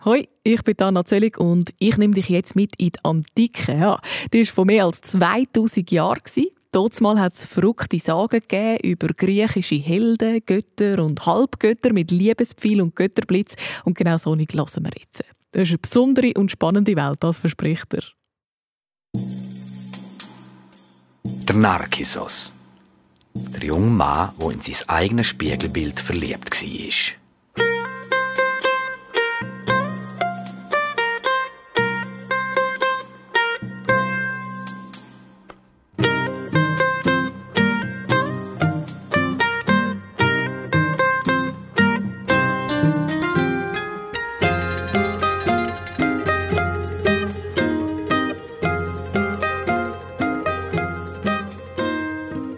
Hoi, ich bin Anna Zöllig und ich nehme dich jetzt mit in die Antike. Ja, die war vor mehr als 2000 Jahren. Damals hat es verrückte Sagen gegeben über griechische Helden, Götter und Halbgötter mit Liebespfeil und Götterblitz. Und genau so eine hören wir jetzt. Das ist eine besondere und spannende Welt, das verspricht er. Der Narkissos. Der junge Mann, der in sein eigenes Spiegelbild verliebt war.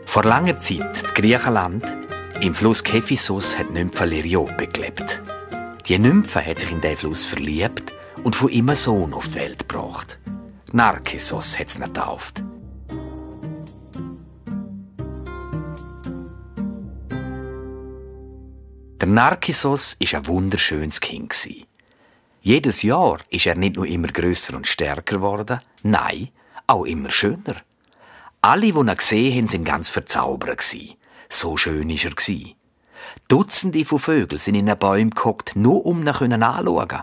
Vor langer Zeit in Griechenland, im Fluss Kephisos, hat die Nymphe Liriope gelebt. Die Nymphe hat sich in diesen Fluss verliebt und von ihm einen Sohn auf die Welt gebracht. Narkissos hat es ihn getauft. Der Narkissos war ein wunderschönes Kind. Jedes Jahr ist er nicht nur immer grösser und stärker geworden, nein, auch immer schöner. Alle, die ihn gesehen haben, waren ganz verzaubert. So schön war er. Dutzende von Vögeln sind in den Bäumen gehockt, nur um ihn anzuschauen.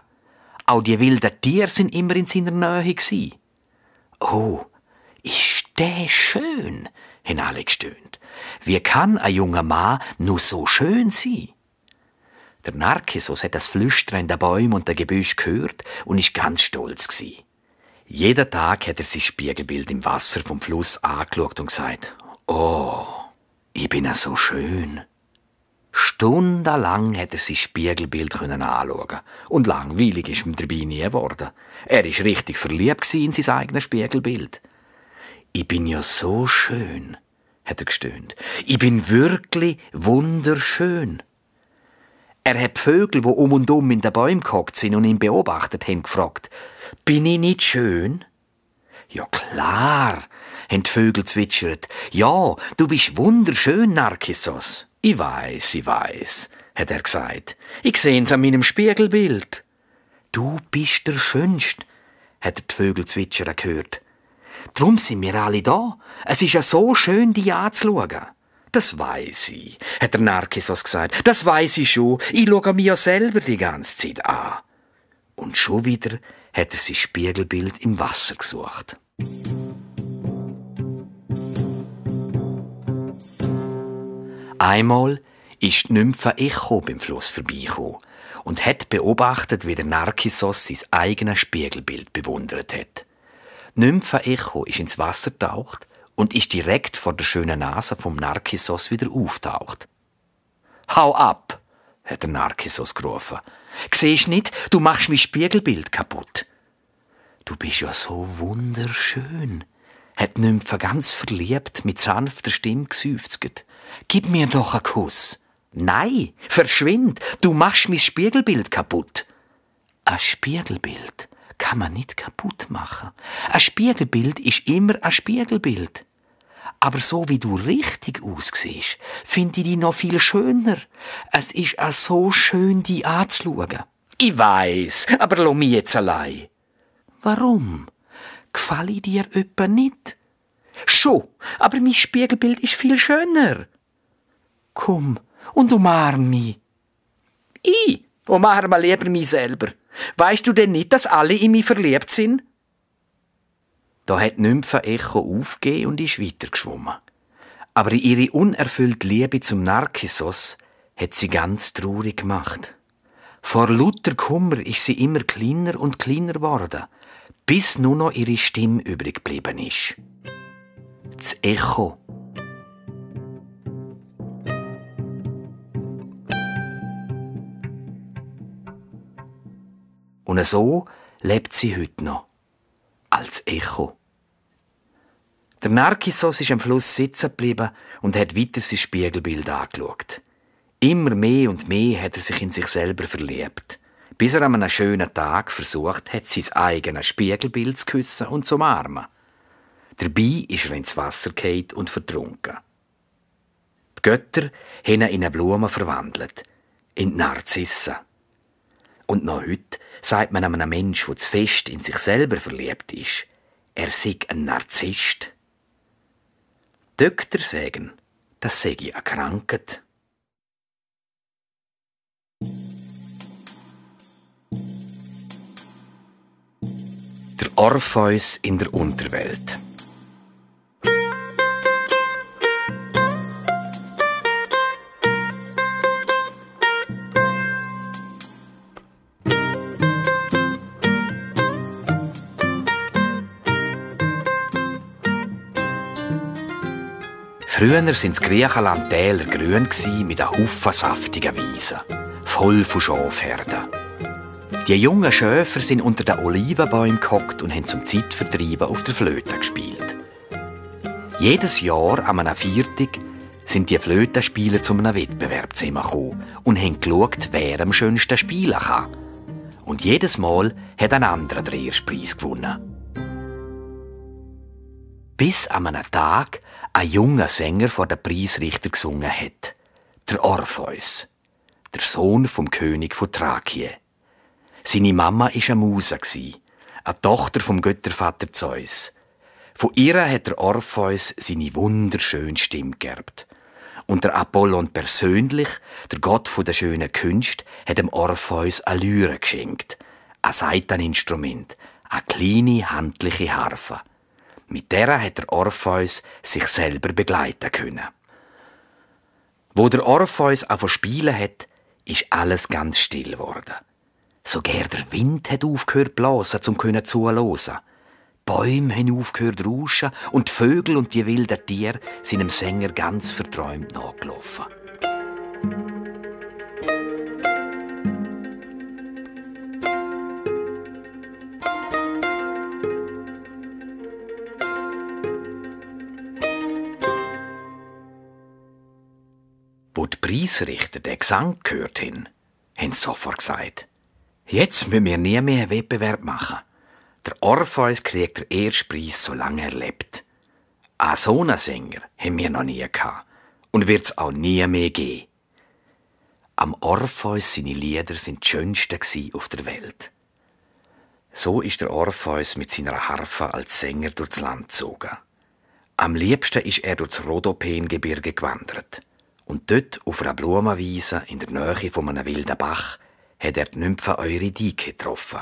Auch die wilden Tiere waren immer in seiner Nähe. «Oh, ist der schön!» haben alle gestöhnt. «Wie kann ein junger Mann nur so schön sein?» Der Narkissos hat das Flüstern in den Bäumen und den Gebüsch gehört und war ganz stolz. Jeden Tag hat er sein Spiegelbild im Wasser vom Fluss angeschaut und gesagt: «Oh, ich bin ja so schön.» Stundenlang hat er sein Spiegelbild anschauen und langweilig ist ihm dabei nie geworden. Er war richtig verliebt in sein eigenes Spiegelbild. «Ich bin ja so schön», hat er gestöhnt. «Ich bin wirklich wunderschön.» Er hat die Vögel, die um und um in den Bäumen gehockt sind und ihn beobachtet haben, gefragt: «Bin ich nicht schön?» «Ja klar», haben die Vögel zwitschert. «Ja, du bist wunderschön, Narkissos.» Ich weiss», hat er gesagt. «Ich seh's an meinem Spiegelbild.» «Du bist der Schönste», hat er die Vögel zwitschern gehört. «Drum sind wir alle da. Es ist ja so schön, dich anzuschauen.» «Das weiss ich», hat der Narkissos gesagt. «Das weiss ich schon. Ich schaue mich ja selber die ganze Zeit an.» Und schon wieder hat er sein Spiegelbild im Wasser gesucht. Einmal ist die Nymphe Echo beim Fluss vorbeigekommen und hat beobachtet, wie der Narkissos sein eigenes Spiegelbild bewundert hat. Die Nymphe Echo ist ins Wasser getaucht und ist direkt vor der schönen Nase vom Narkissos wieder auftaucht. «Hau ab!» hat der Narkissos gerufen. «Siehst nicht, du machst mein Spiegelbild kaputt.» «Du bist ja so wunderschön», hat die Nymphe ganz verliebt mit sanfter Stimme geseufzt. «Gib mir doch einen Kuss.» «Nein, verschwind, du machst mein Spiegelbild kaputt.» «Ein Spiegelbild kann man nicht kaputt machen. Ein Spiegelbild ist immer ein Spiegelbild. Aber so wie du richtig aussiehst, finde ich dich noch viel schöner. Es ist auch so schön, dich anzuschauen.» «Ich weiss, aber lass mich jetzt allein.» «Warum? Gefalle ich dir etwa nicht?» «Schon, aber mein Spiegelbild ist viel schöner.» «Komm und umarm mich.» «Ich umarme lieber mich selber. Weisst du denn nicht, dass alle in mich verliebt sind?» Da hat die Nymphe Echo aufgegeben und ist weitergeschwommen. Aber ihre unerfüllte Liebe zum Narkissos hat sie ganz traurig gemacht. Vor lauter Kummer ist sie immer kleiner und kleiner geworden, bis nur noch ihre Stimme übrig geblieben ist. Das Echo. Und so lebt sie heute noch. Als Echo. Der Narkissos ist am Fluss sitzen geblieben und hat weiter sein Spiegelbild angeschaut. Immer mehr und mehr hat er sich in sich selber verliebt, bis er an einem schönen Tag versucht hat, sein eigenes Spiegelbild zu küssen und zu umarmen. Dabei ist er ins Wasser gefallen und vertrunken. Die Götter haben ihn in eine Blume verwandelt, in die Narzissen. Und noch heute sagt man einem Menschen, der zu fest in sich selber verliebt ist, er sei ein Narzisst. Doktor sagen, das sei eine Krankheit. Der Orpheus in der Unterwelt. Früher waren in Griechenland Täler grün mit einem Haufen saftiger Wiesen, voll von Schafherden. Die jungen Schäfer sind unter den Olivenbäumen gehockt und haben zum Zeitvertreiben auf der Flöte gespielt. Jedes Jahr an einem Viertag sind die Flötenspieler zu einem Wettbewerb zusammengekommen und haben geschaut, wer am schönsten spielen kann. Und jedes Mal hat ein anderer den ersten Preis gewonnen. Bis an einem Tag ein junger Sänger vor den Preisrichter gesungen hat. Der Orpheus, der Sohn vom König von Thrakien. Seine Mama war eine Muse, eine Tochter vom Göttervater Zeus. Von ihr hat der Orpheus seine wunderschöne Stimme geerbt. Und der Apollon persönlich, der Gott der schönen Künste, hat dem Orpheus eine Lyre geschenkt. Ein Saiteninstrument, eine kleine handliche Harfe. Mit der hat der Orpheus sich selber begleiten können. Wo der Orpheus angefangen zu spielen hat, ist alles ganz still geworden. Sogar der Wind hat aufgehört zu blasen, um zuzuhören. Bäume haben aufgehört zu rauschen und die Vögel und die wilden Tiere sind dem Sänger ganz verträumt nachgelaufen. Wo die Preisrichter den Gesang gehört haben, haben sie sofort gesagt, jetzt müssen wir nie mehr einen Wettbewerb machen. Der Orpheus kriegt den ersten Preis, solange er lebt. Einen so einen Sänger haben wir noch nie gehabt und wird es auch nie mehr geben. Am Orpheus seine Lieder sind die schönsten auf der Welt. So ist der Orpheus mit seiner Harfe als Sänger durchs Land gezogen. Am liebsten ist er durchs Rhodopengebirge gewandert. Und dort auf einer Blumenwiese in der Nähe von einem wilden Bach hat er die Nymphe Eurydike getroffen.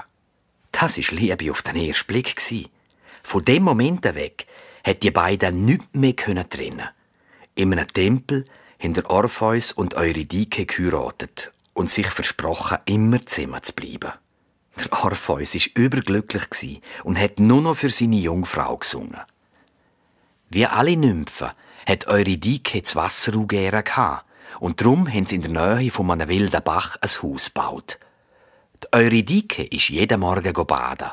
Das war Liebe auf den ersten Blick. Von dem Moment weg hat die beiden nichts mehr trennen. In einem Tempel haben der Orpheus und Eurydike geheiratet und sich versprochen, immer zusammen zu bleiben. Der Orpheus war überglücklich und hat nur noch für seine Jungfrau gesungen. Wie alle Nymphen hat Eurydike das Wasser gerne gehabt, und darum haben sie in der Nähe von einem wilden Bach ein Haus gebaut. Die Eurydike ist jeden Morgen baden.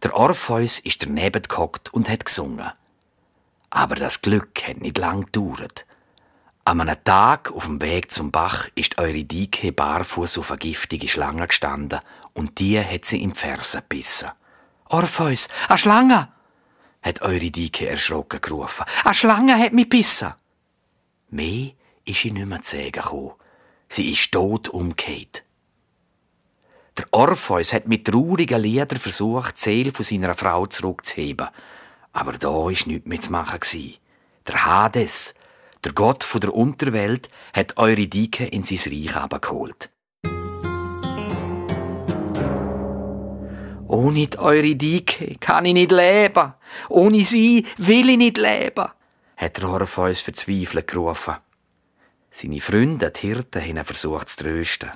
Der Orpheus ist daneben gehockt und hat gesungen. Aber das Glück hat nicht lang gedauert. An einem Tag auf dem Weg zum Bach ist Eurydike barfuß auf eine giftige Schlange gestanden und die hat sie im Fersen gebissen. «Orpheus, eine Schlange!» hat Eurydike erschrocken gerufen. «Eine Schlange hat mich gebissen!» Mehr ist sie nicht mehr zu sagen gekommen. Sie ist tot umgekehrt. Der Orpheus hat mit traurigen Liedern versucht, die Seele von seiner Frau zurückzuheben. Aber da war nichts mehr zu machen. Der Hades, der Gott der Unterwelt, hat Eurydike in sein Reich herabgeholt. «Ohne die Eurydike kann ich nicht leben. Ohne sie will ich nicht leben», hat der Orpheus verzweifelt gerufen. Seine Freunde, die Hirten, haben ihn versucht zu trösten.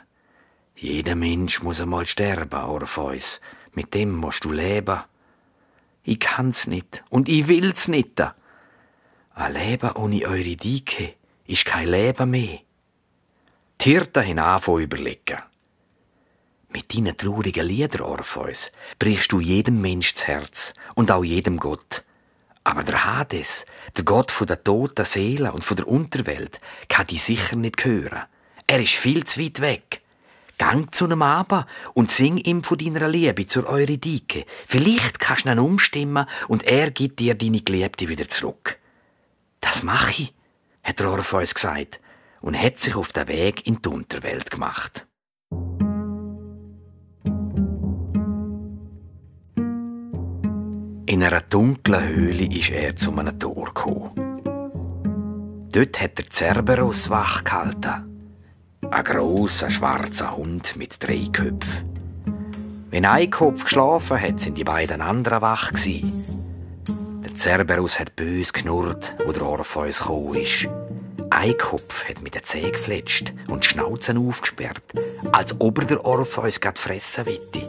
«Jeder Mensch muss einmal sterben, Orpheus. Mit dem musst du leben.» «Ich kann's nicht und ich will's nicht. Ein Leben ohne Eurydike ist kein Leben mehr.» Die Hirten haben angefangen zu überlegen. «Mit deinen traurigen Liedern, Orpheus, brichst du jedem Mensch das Herz und auch jedem Gott. Aber der Hades, der Gott der toten Seelen und der Unterwelt, kann dich sicher nicht hören. Er ist viel zu weit weg. Gang zu einem Abend und sing ihm von deiner Liebe zur Eurydike. Vielleicht kannst du ihn umstimmen und er gibt dir deine Geliebte wieder zurück.» «Das mache ich», hat der Orpheus gesagt und hat sich auf den Weg in die Unterwelt gemacht. In einer dunklen Höhle ist er zu einem Tor gekommen. Dort hat der Cerberus wach gehalten. Ein grosser, schwarzer Hund mit 3 Köpfen. Wenn ein Kopf geschlafen hat, sind die beiden anderen wach gewesen. Der Cerberus hat bös knurrt, wo der Orpheus gekommen ist. Ein Kopf hat mit den Zähnen gefletscht und die Schnauze aufgesperrt, als ob er der Orpheus grad fressen wollte.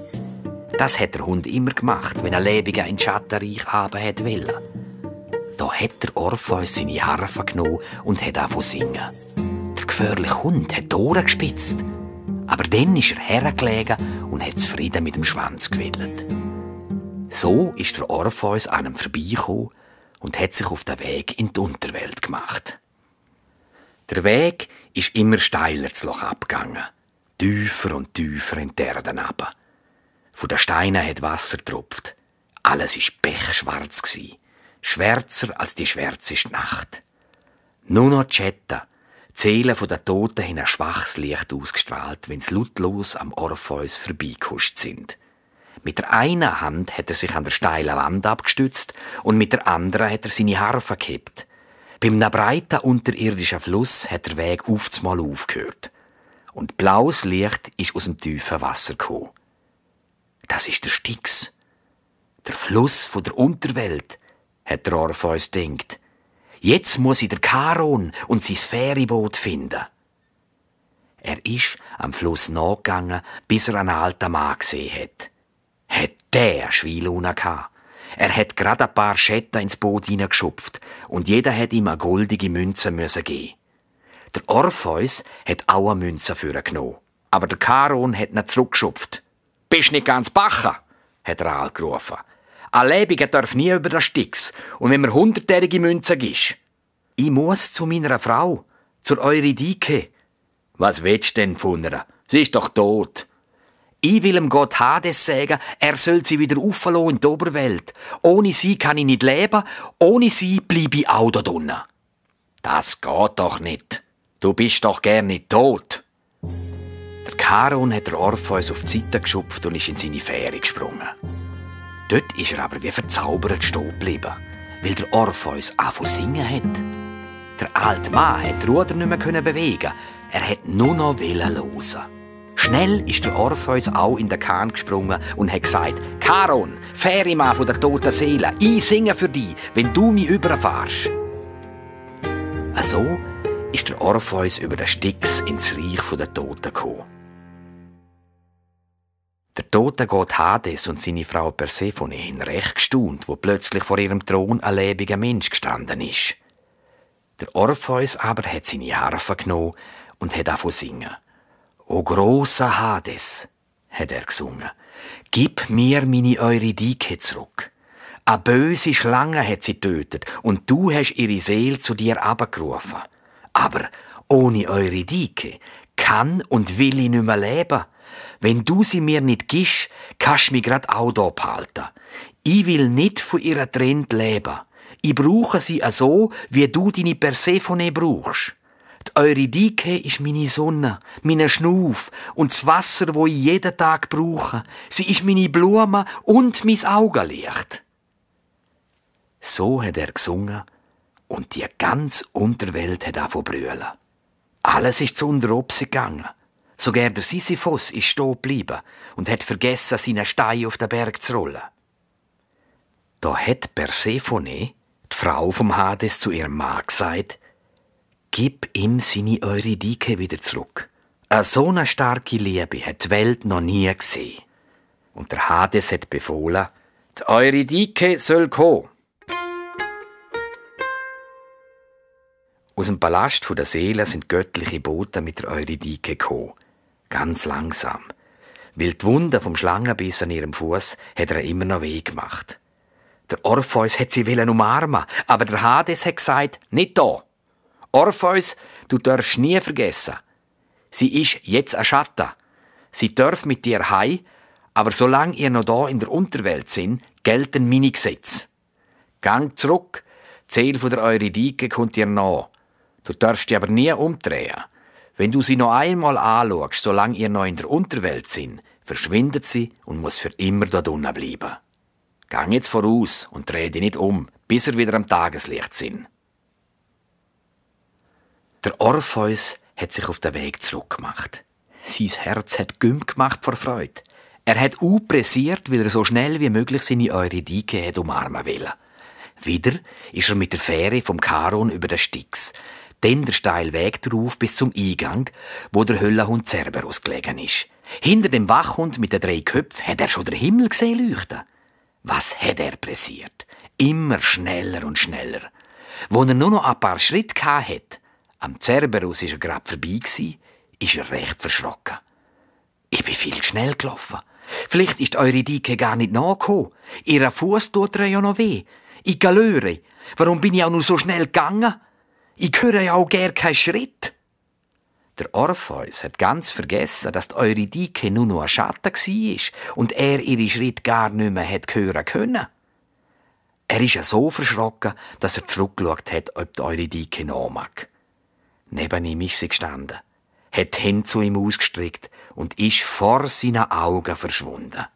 Das hat der Hund immer gemacht, wenn ein Lebiger in Schattenreich haben wollte. Da hat der Orpheus seine Harfe genommen und hat angefangen zu singen. Der gefährliche Hund hat die Ohren gespitzt. Aber dann ist er hergelegen und hat zufrieden mit dem Schwanz gewedelt. So ist der Orpheus an ihm vorbeigekommen und hat sich auf den Weg in die Unterwelt gemacht. Der Weg ist immer steiler zu Loch abgegangen, tiefer und tiefer in die Erde runter. Von den Steinen hat Wasser getropft. Alles war pechschwarz, schwärzer als die schwärzeste Nacht. Nur noch die Schatten, die Seelen der Toten haben ein schwaches Licht ausgestrahlt, wenn sie lautlos am Orpheus vorbeigehuscht sind. Mit der einen Hand hat er sich an der steilen Wand abgestützt und mit der anderen hat er seine Harfe gehabt. Beim breiten unterirdischen Fluss hat der Weg aufzumal aufgehört. Und blaues Licht ist aus dem tiefen Wasser gekommen. Das ist der Styx, der Fluss von der Unterwelt, hat der Orpheus gedacht. Jetzt muss ich der Charon und sein Ferieboot finden. Er ist am Fluss nachgegangen, bis er einen alten Mann gesehen hat. Hat der Schweilune gehabt. Er hat gerade ein paar Schetten ins Boot hineingeschupft und jeder hat ihm eine goldige Münze geben. Der Orpheus hat auch eine Münze für ihn genommen, aber der Charon hat ihn zurückgeschupft. «Bist nicht ganz bachen?» hat er angerufen. «Ein Lebiger darf nie über den Styx, und wenn mir 100-jährige Münze gibst, ich muss zu meiner Frau, zur Eurydike.» «Was willst du denn von ihr? Sie ist doch tot.» «Ich will dem Gott Hades sagen, er soll sie wieder auflassen in die Oberwelt. Ohne sie kann ich nicht leben, ohne sie bleibe ich auch da drinnen.» «Das geht doch nicht. Du bist doch gern nicht tot.» Der Charon hat der Orpheus auf die Seite geschupft und ist in seine Fähre gesprungen. Dort ist er aber wie verzaubert stehen geblieben, weil der Orpheus angefangen zu singen hat. Der alte Mann hat die Ruder nicht mehr bewegen. Er hat nur noch hören. Schnell ist der Orpheus auch in den Kahn gesprungen und hat gesagt: «Charon, Fährimann von der toten Seele, ich singe für dich, wenn du mich überfahrst.» So ist der Orpheus über den Styx ins Reich der Toten gekommen. Der Totengott Hades und seine Frau Persephone haben recht gestaunt, wo plötzlich vor ihrem Thron ein lebendiger Mensch gestanden ist. Der Orpheus aber hat seine Harfe genommen und hat angefangen zu singen. «O grosser Hades», hat er gesungen, «gib mir meine Eurydike zurück. Eine böse Schlange hat sie getötet und du hast ihre Seele zu dir abgerufen. Aber ohne Eurydike kann und will ich nicht mehr leben. Wenn du sie mir nicht gibst, kannst du mich grad auch hier behalten. Ich will nicht von ihr getrennt leben. Ich brauche sie so, wie du deine Persephone brauchst. Die Eurydike ist meine Sonne, meine Schnuff und das Wasser, wo ich jeden Tag brauche. Sie ist meine Blume und mein Augenlicht.» So hat er gesungen und die ganze Unterwelt hat angefangen zu brüllen. Alles ist zu Unteropse gegangen. Sogar der Sisyphos ist stehen geblieben und hat vergessen, seinen Stein auf den Berg zu rollen. Da hat Persephone, die Frau vom Hades, zu ihrem Mann gesagt: «Gib ihm seine Eurydike wieder zurück. So eine starke Liebe hat die Welt noch nie gesehen.» Und der Hades hat befohlen: «Die Eurydike soll kommen.» Aus dem Palast der Seele sind göttliche Boten mit der Eurydike gekommen. Ganz langsam. Weil die Wunde vom Schlangenbiss an ihrem Fuß hat er immer noch weh gemacht. Der Orpheus hat sie umarmen, aber der Hades hat gesagt: «Nicht da. Orpheus, du darfst nie vergessen. Sie ist jetzt ein Schatten. Sie darf mit dir heim, aber solange ihr noch da in der Unterwelt sind, gelten meine Gesetze. Gang zurück, die Seele der Eurydike kommt dir nach. Du darfst dich aber nie umdrehen. Wenn du sie noch einmal anschaust, solange ihr noch in der Unterwelt sind, verschwindet sie und muss für immer dort unten bleiben.» Gang jetzt voraus und dreh dich nicht um, bis wir wieder am Tageslicht sind. Der Orpheus hat sich auf den Weg zurückgemacht. Sein Herz hat Güm gemacht vor Freude. Er hat pressiert, weil er so schnell wie möglich seine Eurydike hat umarmen wollte. Wieder ist er mit der Fähre vom Charon über den Styx, dann der steile Weg darauf bis zum Eingang, wo der Höllenhund Cerberus gelegen ist. Hinter dem Wachhund mit den 3 Köpfen hat er schon den Himmel gesehen leuchten. Was hat er pressiert? Immer schneller und schneller. Wo er nur noch ein paar Schritte hatte, am Cerberus ist er gerade vorbei gsi, ist er recht verschrocken. Ich bin viel zu schnell gelaufen. Vielleicht ist Eurydike gar nicht nachgekommen. Ihr Fuß tut ihr ja noch weh. Ich galöre. Warum bin ich auch nur so schnell gegangen? Ich höre ja auch gar keinen Schritt. Der Orpheus hat ganz vergessen, dass die Eurydike nur noch ein Schatten war und er ihre Schritte gar nicht mehr hören können. Er ist ja so verschrocken, dass er zurückgeschaut hat, ob die Eurydike noch mag. Neben ihm ist sie gestanden, hat die Hände zu ihm ausgestreckt und ist vor seinen Augen verschwunden.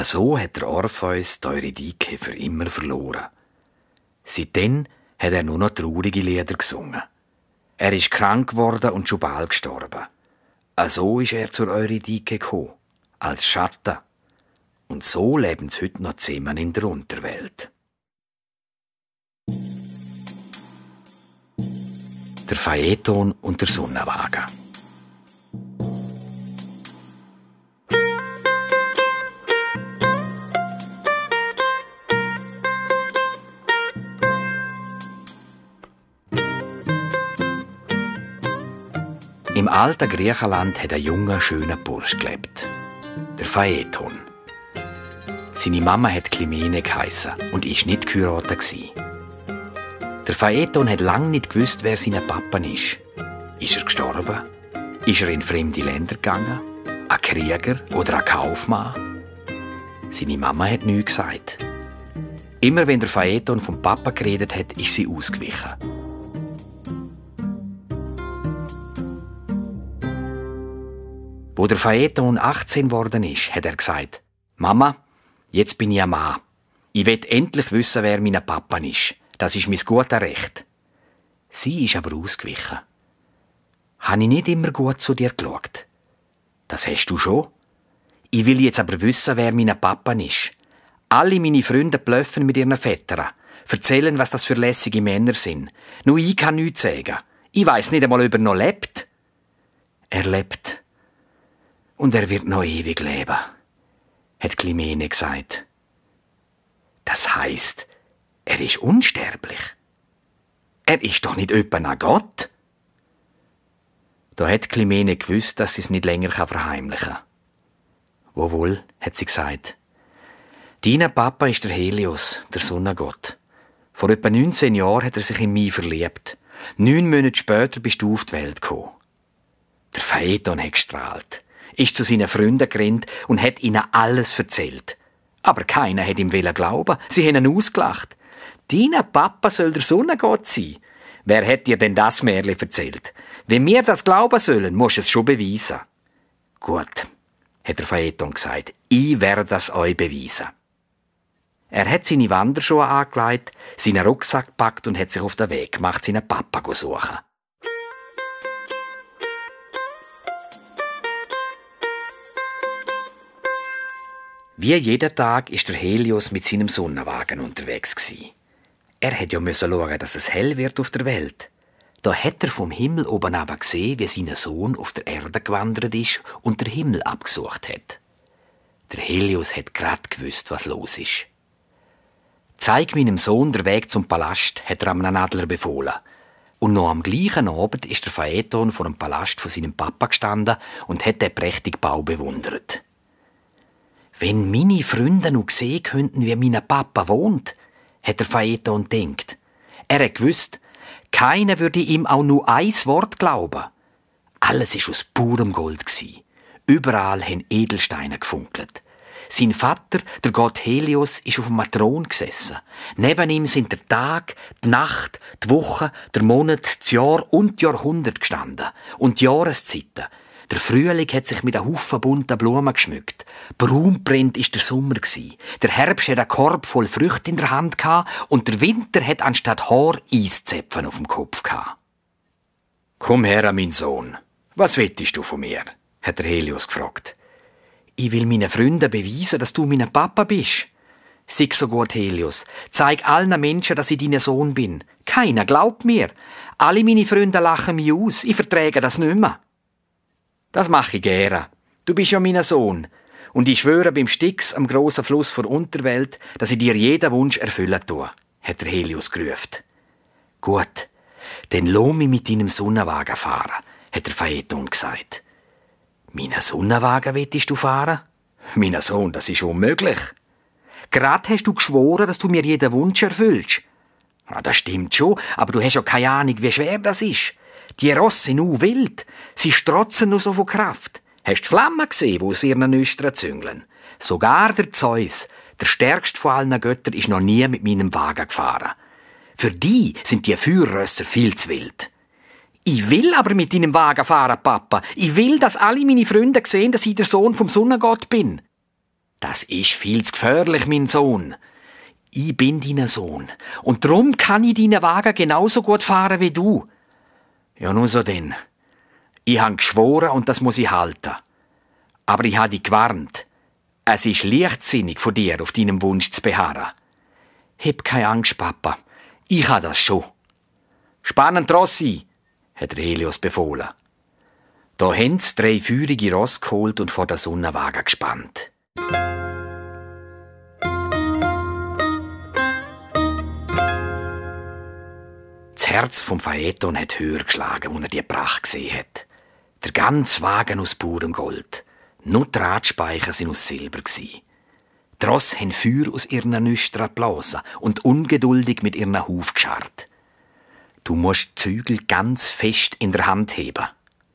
So hat der Orpheus die Eurydike für immer verloren. Seitdem hat er nur noch traurige Lieder gesungen. Er ist krank geworden und schon bald gestorben. So ist er zur Eurydike gekommen, als Schatten. Und so leben sie heute noch zusammen in der Unterwelt. Der Phaeton und der Sonnenwagen. Im alten Griechenland hat ein junger, schöner Bursch gelebt. Der Phaeton. Seine Mama hat Clymene geheissen und ist nicht geheiratet gsi. Der Phaeton hat lange nicht gewusst, wer sein Papa ist. Ist er gestorben? Ist er in fremde Länder gegangen? Ein Krieger oder ein Kaufmann? Seine Mama hat nichts gesagt. Immer wenn der Phaeton vom Papa geredet hat, ist sie ausgewichen. Wo der Phaeton 18 geworden ist, hat er gesagt: Mama, jetzt bin ich ein Mann. Ich will endlich wissen, wer mein Papa ist. Das ist mein gutes Recht. Sie ist aber ausgewichen. Habe ich nicht immer gut zu dir geschaut? Das hast du schon. Ich will jetzt aber wissen, wer mein Papa ist. Alle meine Freunde blöffen mit ihren Vätern, erzählen, was das für lässige Männer sind. Nur ich kann nichts sagen. Ich weiss nicht einmal, ob er noch lebt. Er lebt. Und er wird noch ewig leben, hat Clymene gesagt. Das heisst, er ist unsterblich. Er ist doch nicht öppe ein Gott. Da hat Clymene gewusst, dass sie es nicht länger verheimlichen kann. Wohl, hat sie gesagt. Dein Papa ist der Helios, der Sonnengott. Vor etwa 19 Jahren hat er sich in mich verliebt. 9 Monate später bist du auf die Welt gekommen. Der Phaeton hat gestrahlt, ist zu seinen Freunden gerannt und hat ihnen alles erzählt. Aber keiner hat ihm glauben. Sie haben ihn ausgelacht. Dein Papa soll der Sonnengott sein. Wer hat dir denn das Märchen erzählt? Wenn wir das glauben sollen, musst du es schon beweisen. Gut, hat der Phaeton gesagt. Ich werde das euch beweisen. Er hat seine Wanderschuhe angelegt, seinen Rucksack gepackt und hat sich auf den Weg gemacht, seinen Papa zu suchen. Wie jeden Tag ist der Helios mit seinem Sonnenwagen unterwegs gsi. Er hätte ja schauen, dass es hell wird auf der Welt. Da hat er vom Himmel oben aber gesehen, wie sein Sohn auf der Erde gewandert ist und der Himmel abgesucht hat. Der Helios hat grad gewusst, was los ist. Zeig meinem Sohn den Weg zum Palast, hat er einem Adler befohlen. Und noch am gleichen Abend ist der Phaeton vor dem Palast von seinem Papa gestanden und hat den prächtigen Bau bewundert. Wenn meine Freunde noch sehen könnten, wie mein Papa wohnt, hat der Phaeton gedacht. Er hat gewusst, keiner würde ihm auch nur ein Wort glauben. Alles war aus purem Gold. Überall haben Edelsteine gefunkelt. Sein Vater, der Gott Helios, ist auf einem Thron gesessen. Neben ihm sind der Tag, die Nacht, die Woche, der Monat, das Jahr und die Jahrhunderte gestanden. Und die Jahreszeiten. Der Frühling hat sich mit einem Haufen bunter Blumen geschmückt. Braunbrennt war der Sommer. Der Herbst hat einen Korb voll Früchte in der Hand und der Winter hat anstatt Haar Eiszäpfen auf dem Kopf gehabt. «Komm her, mein Sohn. Was wettest du von mir?» hat der Helios gefragt. «Ich will meinen Freunden beweisen, dass du mein Papa bist.» «Sei so gut, Helios. Zeig allen Menschen, dass ich dein Sohn bin. Keiner glaubt mir. Alle meine Freunde lachen mich aus. Ich verträge das nicht mehr.» «Das mache ich gerne. Du bist ja mein Sohn. Und ich schwöre beim Styx am grossen Fluss der Unterwelt, dass ich dir jeden Wunsch erfüllen tue», hat der Helios gerufen. «Gut, dann lass mich mit deinem Sonnenwagen fahren», hat der Phaeton gesagt. «Meinen Sonnenwagen willst du fahren?» «Mein Sohn, das ist unmöglich.» «Gerade hast du geschworen, dass du mir jeden Wunsch erfüllst.» «Ja, das stimmt schon, aber du hast ja keine Ahnung, wie schwer das ist. Die Rosse sind wild. Sie strotzen nur so von Kraft. Hast du die Flammen gesehen, die aus ihren Nüstern züngeln? Sogar der Zeus, der stärkste von allen Göttern, ist noch nie mit meinem Wagen gefahren. Für die sind die Feuerrösser viel zu wild.» «Ich will aber mit deinem Wagen fahren, Papa. Ich will, dass alle meine Freunde sehen, dass ich der Sohn vom Sonnengott bin.» «Das ist viel zu gefährlich, mein Sohn. Ich bin dein Sohn. Und darum kann ich deinen Wagen genauso gut fahren wie du.» «Ja, nun so denn. Ich habe geschworen und das muss ich halten. Aber ich habe dich gewarnt. Es ist leichtsinnig von dir, auf deinem Wunsch zu beharren. Hab keine Angst, Papa. Ich habe das schon.» «Spannend Rossi», hat der Helios befohlen. Da haben sie 3 feurige Rosse geholt und vor den Sonnenwagen gespannt. Das Herz vom Phaeton hat höher geschlagen, als er die Pracht gesehen hat. Der ganze Wagen aus purem Gold. Nur die Radspeicher sind aus Silber. Die Rosse haben Feuer aus ihren Nüstern geblasen und ungeduldig mit ihren Huf gescharrt. «Du musst die Zügel ganz fest in der Hand heben.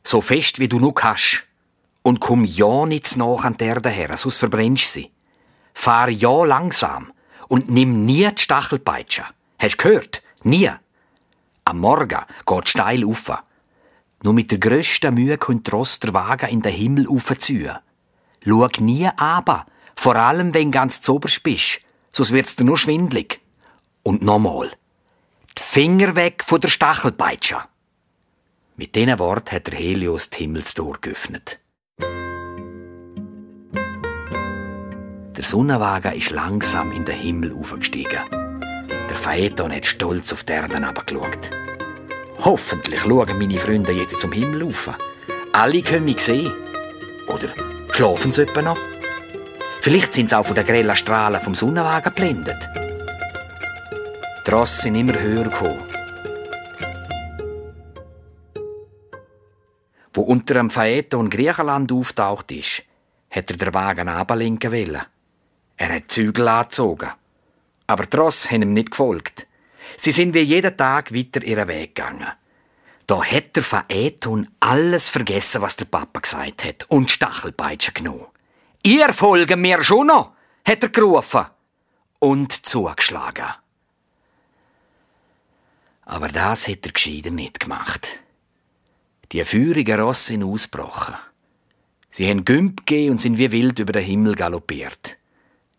So fest, wie du nur kannst. Und komm ja nicht zu nah an die Erde her, sonst verbrennst du sie. Fahr ja langsam und nimm nie die Stachelpeitsche. Hast du gehört? Nie. Am Morgen geht steil rauf. Nur mit der grössten Mühe könnt der Ross der Wagen in den Himmel raufziehen. Schau nie runter, vor allem wenn du ganz zoberst bist, sonst wird's dir nur schwindlig. Und nochmal, die Finger weg von der Stachelpeitsche.» Mit diesen Worten hat der Helios die Himmelstür geöffnet. Der Sonnenwagen ist langsam in den Himmel aufgestiegen. Der Phaeton hat stolz auf die Erde herabgeschaut. «Hoffentlich schauen meine Freunde jetzt zum Himmel rauf. Alle können mich sehen. Oder schlafen sie etwa noch? Vielleicht sind sie auch von den grellen Strahlen vom Sonnenwagen geblendet.» Die Rosse sind immer höher gekommen. Wo unter dem Phaeton Griechenland auftaucht ist, hat er den Wagen runterlenken wollen. Er hat die Zügel angezogen. Aber die Rosse haben ihm nicht gefolgt. Sie sind wie jeden Tag weiter ihren Weg gegangen. Da hat der Phaeton alles vergessen, was der Papa gesagt hat, und die Stachelpeitsche genommen. «Ihr folgt mir schon noch!» hat er gerufen und zugeschlagen. Aber das hat er gescheiter nicht gemacht. Die feurigen Rosse sind ausgebrochen. Sie haben Gümp gegeben und sind wie wild über den Himmel galoppiert.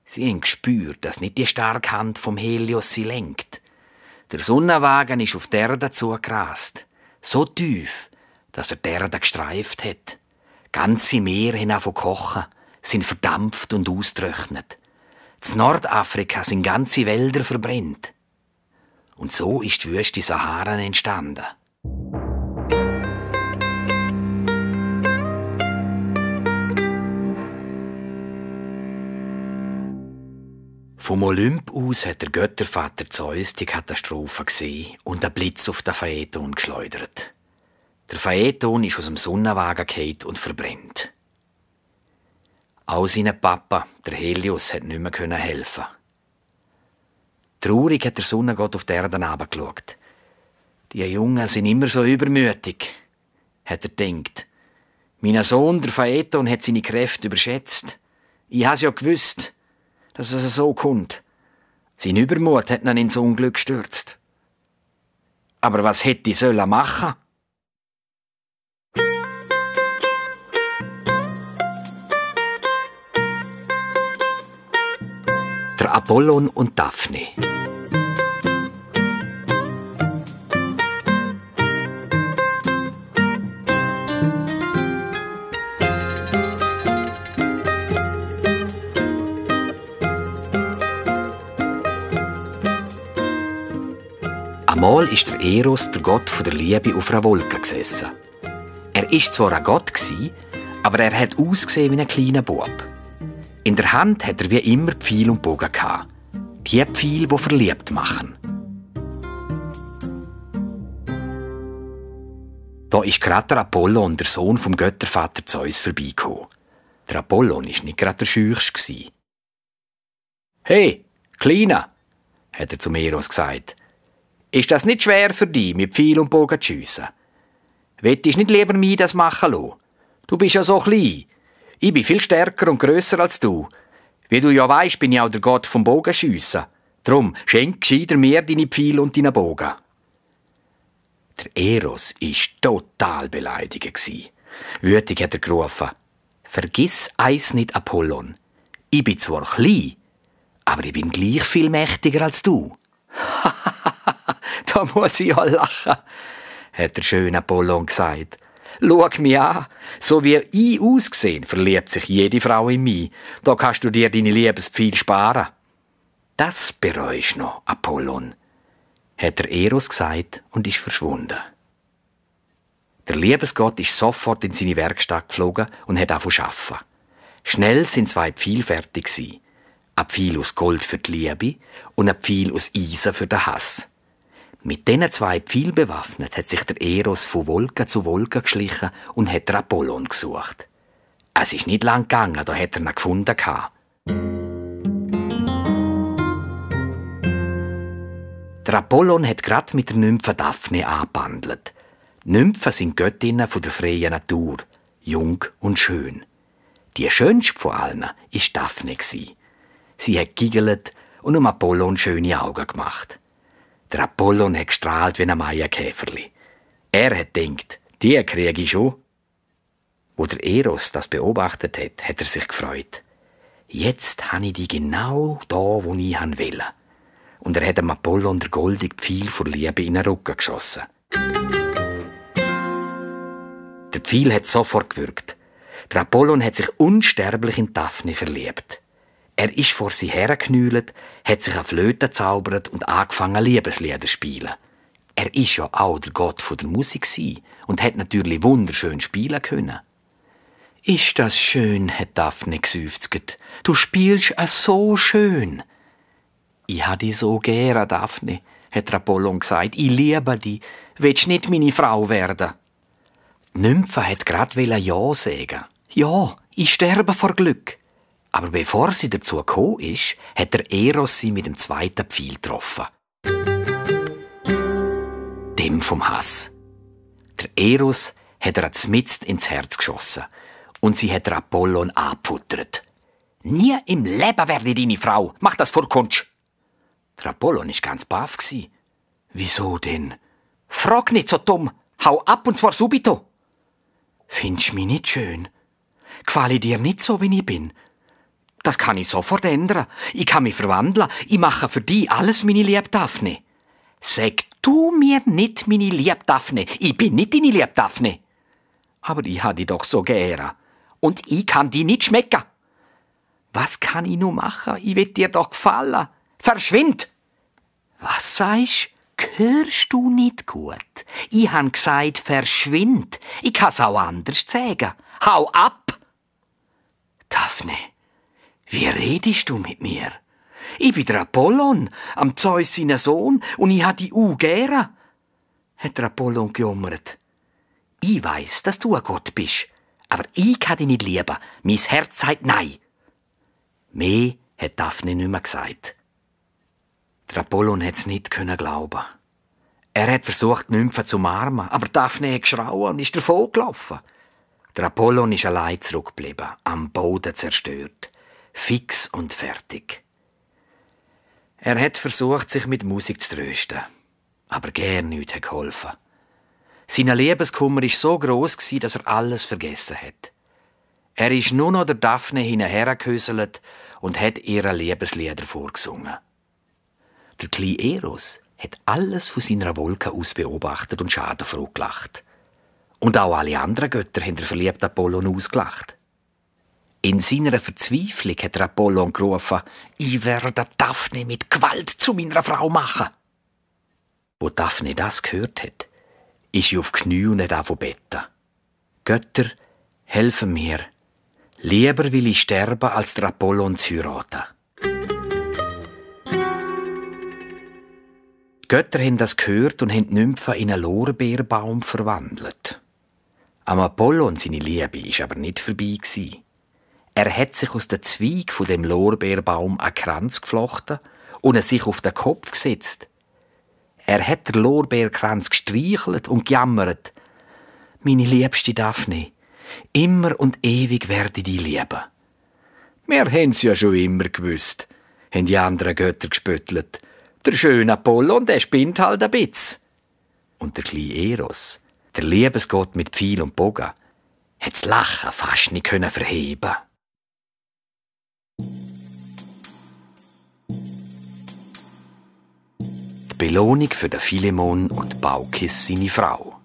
Sie haben gespürt, dass nicht die starke Hand vom Helios sie lenkt. Der Sonnenwagen ist auf die Erde zugerast, so tief, dass er die Erde gestreift hat. Ganze Meere haben angefangen zu kochen, sind verdampft und ausgetrocknet. In Nordafrika sind ganze Wälder verbrennt. Und so ist die Wüste Sahara entstanden. Vom Olymp aus hat der Göttervater Zeus die Katastrophe gesehen und einen Blitz auf den Phaeton geschleudert. Der Phaeton ist aus dem Sonnenwagen gefallen und verbrennt. Auch sein Papa, der Helios, hat nicht mehr helfen. Traurig hat der Sonnengott auf die Erde herabgeschaut. Die Jungen sind immer so übermütig, hat er gedacht. Mein Sohn, der Phaeton, hat seine Kräfte überschätzt. Ich habe es ja gewusst, dass es so kommt. Sein Übermut hat ihn ins Unglück gestürzt. Aber was hätte ich machen sollen? Der Apollon und Daphne. Einmal ist der Eros, der Gott der Liebe, auf einer Wolke gesessen. Er war zwar ein Gott, aber er hat ausgesehen wie ein kleiner Bub. In der Hand hat er wie immer Pfeil und Bogen gehabt. Die Pfeile, die verliebt machen. Da ist gerade der Apollon, der Sohn vom Göttervater Zeus, vorbeigekommen. Der Apollon war nicht gerade der Scheuchste. «Hey, Kleiner!» hat er zum Eros gesagt. «Ist das nicht schwer für dich, mit Pfeil und Bogen zu schiessen? Wettest nicht lieber mich das machen lassen? Du bist ja so klein. Ich bin viel stärker und grösser als du. Wie du ja weisst, bin ich auch der Gott vom Bogenschiessen. Drum schenk gescheiter mir deine Pfeile und deinen Bogen.» Der Eros war total beleidigt. Wütig hat er gerufen: «Vergiss eins nicht, Apollon. Ich bin zwar klein, aber ich bin gleich viel mächtiger als du.» «Da muss ich ja lachen», hat der schöne Apollon gesagt. «Schau mich an, so wie ich ausgesehen, verliebt sich jede Frau in mich. Da kannst du dir deine Liebespfeile sparen.» «Das bereust noch, Apollon», hat der Eros gesagt und ist verschwunden. Der Liebesgott ist sofort in seine Werkstatt geflogen und hat angefangen zu arbeiten. Schnell sind 2 Pfeile fertig gewesen. Ein Pfeil aus Gold für die Liebe und ein Pfeil aus Eisen für den Hass. Mit diesen 2 Pfeilen bewaffnet hat sich der Eros von Wolke zu Wolke geschlichen und hat den Apollon gesucht. Es ist nicht lang gegangen, da hat er ihn gefunden. Der Apollon hat gerade mit der Nymphe Daphne angebandelt. Nymphen sind Göttinnen von der freien Natur, jung und schön. Die schönste von allen war Daphne. Sie hat giggelt und um Apollon schöne Augen gemacht. Der Apollon hat gestrahlt wie ein Maienkäferli. Er hat gedacht, die kriege ich schon. Wo der Eros das beobachtet hat, hat er sich gefreut. Jetzt habe ich die genau da, wo ich will. Und er hat dem Apollon der goldige Pfeil vor Liebe in den Rücken geschossen. Der Pfeil hat sofort gewirkt. Der Apollon hat sich unsterblich in Daphne verliebt. Er ist vor sie hergeknüllt, hat sich eine Flöte gezaubert und angefangen, Liebeslieder zu spielen. Er ist ja auch der Gott der Musik und hat natürlich wunderschön spielen können. «Ist das schön», hat Daphne geseufzt. «Du spielst so schön.» «Ich habe dich so gern, Daphne», hat Apollon gesagt. «Ich liebe dich. Willst nicht meine Frau werden?» Die Nymphe hat gerade Ja sagen. «Ja, ich sterbe vor Glück.» Aber bevor sie dazu gekommen ist, hat der Eros sie mit dem 2. Pfeil getroffen. Dem vom Hass. Der Eros hat er mitten ins Herz geschossen und sie hat der Apollon angefuttert. «Nie im Leben werde ich deine Frau. Mach das vor Kunst!» Der Apollon war ganz baff. «Wieso denn?» «Frag nicht so dumm. Hau ab und zwar subito.» «Findest du mich nicht schön? Gefalle ich dir nicht so, wie ich bin? Das kann ich sofort ändern. Ich kann mich verwandeln. Ich mache für dich alles, meine liebe Daphne.» «Sag du mir nicht, meine liebe Daphne. Ich bin nicht deine liebe Daphne.» «Aber ich habe dich doch so gern. Und ich kann dich nicht schmecken.» «Was kann ich nur machen? Ich will dir doch gefallen. Verschwind!» «Was sagst du? Hörst du nicht gut? Ich habe gesagt, verschwind. Ich kann es auch anders sagen. Hau ab!» «Daphne, wie redest du mit mir? Ich bin der Apollon, am Zeus seinen Sohn, und ich habe dich gern», hat der Apollon gejummert. «Ich weiss, dass du ein Gott bist, aber ich kann dich nicht lieben. Mein Herz sagt Nein.» Mehr hat Daphne nicht mehr gesagt. Der Apollon hat es nicht glauben. Er hat versucht, die Nymphe zu umarmen, aber Daphne hat geschrauen und ist davongelaufen. Der Apollon ist allein zurückgeblieben, am Boden zerstört, fix und fertig. Er hat versucht, sich mit Musik zu trösten, aber gar nichts hat geholfen. Sein Liebeskummer war so gross, dass er alles vergessen hat. Er ist nur noch der Daphne hinterhergehüselt und hat ihre Liebeslieder vorgesungen. Der kleine Eros hat alles von seiner Wolke aus beobachtet und schadenfroh gelacht. Und auch alle anderen Götter haben den verliebten Apollon ausgelacht. In seiner Verzweiflung hat der Apollon gerufen, «Ich werde Daphne mit Gewalt zu meiner Frau machen!» Wo Daphne das gehört hat, ist sie auf die Knie und hat angefangen zu beten. «Götter, helfen mir! Lieber will ich sterben, als der Apollon zu heiraten.» Die Götter haben das gehört und haben die Nymphe in einen Lorbeerbaum verwandelt. Am Apollon seine Liebe war aber nicht vorbei. Er hat sich aus den Zweig von dem Lorbeerbaum einen Kranz geflochten und er sich auf den Kopf gesetzt. Er hat den Lorbeerkranz gestreichelt und gejammert. «Meine liebste Daphne, immer und ewig werde ich dich lieben.» «Wir haben's ja schon immer gewusst», haben die anderen Götter gespöttelt. «Der schöne Apollon, der spinnt halt ein bisschen.» Und der kleine Eros, der Liebesgott mit Pfeil und Bogen, hat das Lachen fast nicht verheben. Die Belohnung für den Philemon und Baukis seine Frau.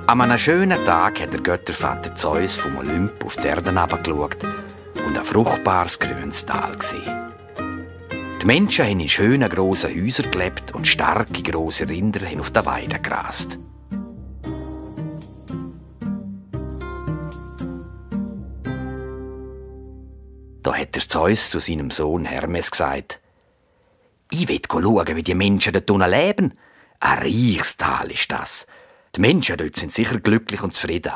An einem schönen Tag hat der Göttervater Zeus vom Olymp auf die Erde herabgeschaut und ein fruchtbares grünes Tal gesehen. Die Menschen haben in schönen grossen Häusern gelebt und starke grosse Rinder haben auf der Weide gerast. Da hat der Zeus zu seinem Sohn Hermes gesagt: «Ich will schauen, wie die Menschen dort unten leben. Ein reiches Tal ist das. Die Menschen dort sind sicher glücklich und zufrieden.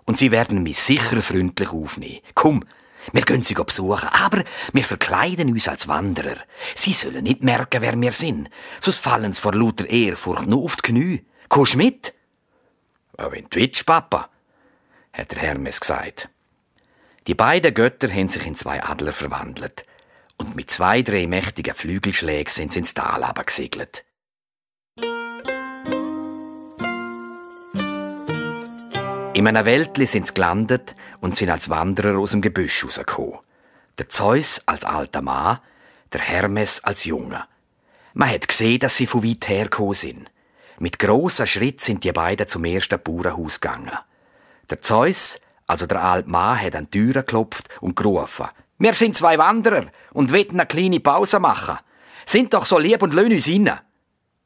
Und sie werden mich sicher freundlich aufnehmen. Komm, wir gehen sie besuchen, aber wir verkleiden uns als Wanderer. Sie sollen nicht merken, wer wir sind. Sonst fallen sie vor lauter Ehrfurcht nur auf die Knie. Kommst mit?» «Wenn du willst, Papa», hat der Hermes gesagt. Die beiden Götter haben sich in 2 Adler verwandelt. Und mit 2, 3 mächtigen Flügelschlägen sind sie ins Tal herabgesegelt. In einem Wäldli sind sie gelandet und sind als Wanderer aus dem Gebüsch rausgekommen. Der Zeus als alter Mann, der Hermes als Junge. Man hat gesehen, dass sie von weit her gekommen sind. Mit grossen Schritten sind die beiden zum ersten Bauernhaus gegangen. Der Zeus, also der alte Mann, hat an die Tür geklopft und gerufen: «Wir sind 2 Wanderer und wollen eine kleine Pause machen. Sind doch so lieb und lassen uns rein.»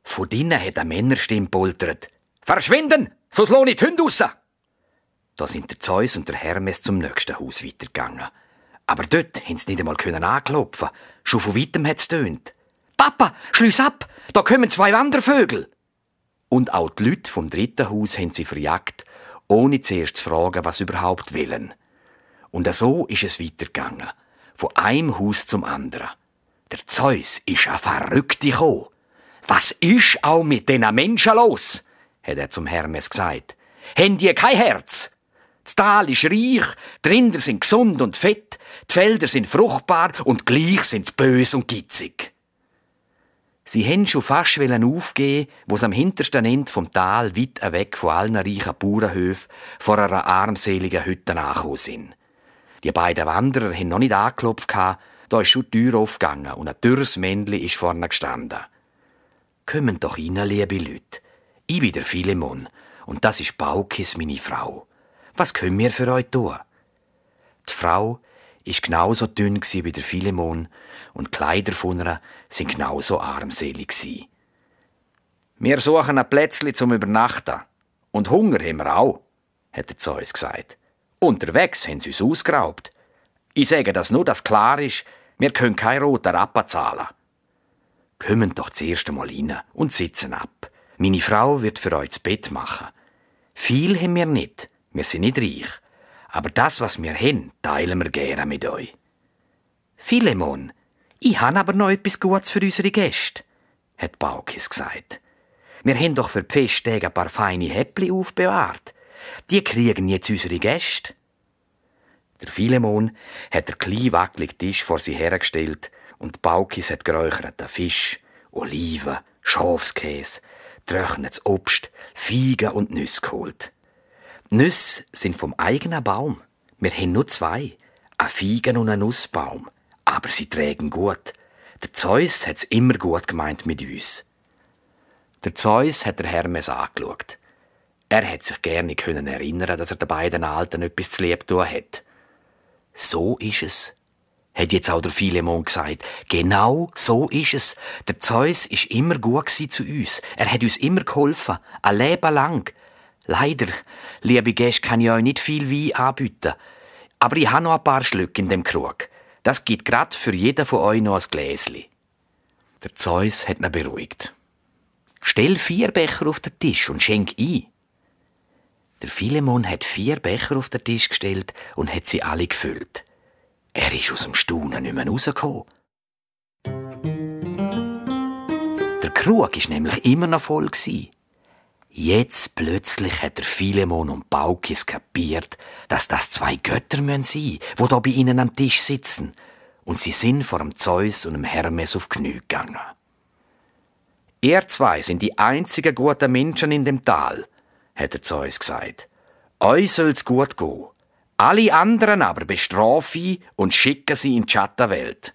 Von drinnen hat eine Männerstimme poltert: «Verschwinden, sonst lohne ich die Hunde raus!» Da sind der Zeus und der Hermes zum nächsten Haus weitergegangen. Aber dort haben sie nicht einmal anklopfen. Schon von weitem hat es tönt. «Papa, schliess ab! Da kommen 2 Wandervögel!» Und auch die Leute vom 3. Haus haben sie verjagt, ohne zuerst zu fragen, was überhaupt wollen. Und so ist es weitergegangen. Von einem Haus zum anderen. Der Zeus ist ein Verrückter gekommen. «Was ist auch mit diesen Menschen los?» hat er zum Hermes gesagt. «Haben die kein Herz? Das Tal ist reich, die Rinder sind gesund und fett, die Felder sind fruchtbar und gleich sind sie bös und gitzig.» Sie wollten schon fast aufgeben, wo sie am hintersten Ende vom Tal, weit weg von allen reichen Bauernhöfen, vor einer armseligen Hütte angekommen sind. Die beiden Wanderer haben noch nicht angeklopft, da ist schon die Tür aufgegangen und ein dürres Männchen ist vorne gestanden. «Kommt doch rein, liebe Leute. Ich bin der Philemon und das ist Baukis, meine Frau. Was können wir für euch tun?» Die Frau war genauso dünn wie der Philemon und die Kleider von ihr waren genauso armselig. «Wir suchen ein Plätzchen zum Übernachten. Und Hunger haben wir auch», hat der Zeus gesagt. «Unterwegs haben sie uns ausgeraubt. Ich sage das nur, dass klar ist, wir können keinen roten Rappen zahlen.» «Kommt doch zuerst einmal rein und sitzen ab. Meine Frau wird für euch das Bett machen. Viel haben wir nicht, wir sind nicht reich. Aber das, was wir haben, teilen wir gerne mit euch.» «Philemon, ich habe aber noch etwas Gutes für unsere Gäste. hat Baukis gesagt. Wir haben doch für die Festtage ein paar feine Häppli aufbewahrt. Die kriegen jetzt unsere Gäste. Der Philemon hat den kleinen wackeligen Tisch vor sie hergestellt und Baukis hat geräucherten Fisch, Oliven, Schafskäse, trocknetes Obst, Feigen und Nüsse geholt. Nüsse sind vom eigenen Baum. Wir haben nur 2, ein Feigen- und ein Nussbaum. Aber sie trägen gut. Der Zeus hat's immer gut gemeint mit uns. Der Zeus hat der Hermes angeschaut. Er hat sich gerne erinnern, dass er den beiden Alten etwas zu lieb tun hat. So ist es, hat jetzt auch der Philemon gesagt. Genau so ist es. Der Zeus ist immer gut zu uns. Er hat uns immer geholfen, ein Leben lang. Leider, liebe Gäste, kann ich euch nicht viel Wein anbieten. Aber ich habe noch ein paar Schlücke in dem Krug. Das gibt grad für jeden von euch noch ein Gläsli. Der Zeus hat ihn beruhigt. Stell 4 Becher auf den Tisch und schenk ein. Der Philemon hat 4 Becher auf den Tisch gestellt und hat sie alle gefüllt. Er ist aus dem Staunen nicht mehr rausgekommen. Der Krug war nämlich immer noch voll. Jetzt plötzlich hat der Philemon und Baukis kapiert, dass das 2 Götter sein müssen, die hier bei ihnen am Tisch sitzen. Und sie sind vor dem Zeus und dem Hermes auf die Knie gegangen. Ihr 2 sind die einzigen guten Menschen in dem Tal, hat der Zeus gesagt. Euch soll's gut gehen. Alle anderen aber bestrafe ich und schicke sie in die Schattenwelt.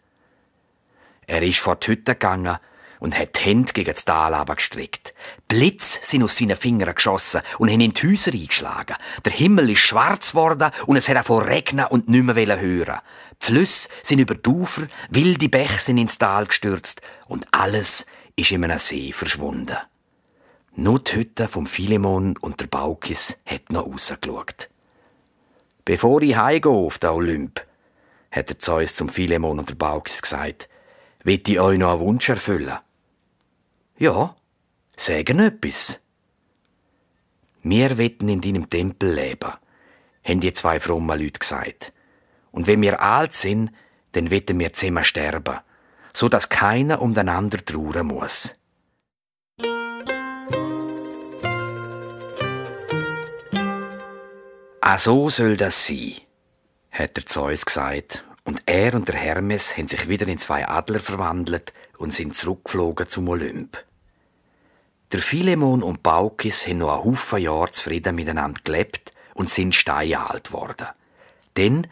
Er ist vor die Hütte gegangen und hat die Hände gegen das Tal gestreckt. Blitz sind aus seinen Fingern geschossen und haben in die Häuser eingeschlagen. Der Himmel ist schwarz geworden und es hat davon regnen und nicht mehr hören. Die Flüsse sind über die Ufer, wilde Bäche sind ins Tal gestürzt und alles ist in einem See verschwunden. Nur die Hütte vom Philemon und der Baukis hat noch rausgeschaut. Bevor ich heimgehe auf den Olymp, hat der Zeus zum Philemon und der Baukis gesagt, wollt ich euch noch einen Wunsch erfüllen? Ja, sagen etwas. Wir wollen in deinem Tempel leben, haben die 2 frommen Leute gesagt. Und wenn wir alt sind, dann wollen wir zusammen sterben, so dass keiner um den anderen trauern muss. «Ah, so soll das sein», hat der Zeus gesagt, und er und der Hermes haben sich wieder in 2 Adler verwandelt und sind zurückgeflogen zum Olymp. Der Philemon und Baukis haben noch einen Haufen Jahre zufrieden miteinander gelebt und sind steinalt geworden. Denn,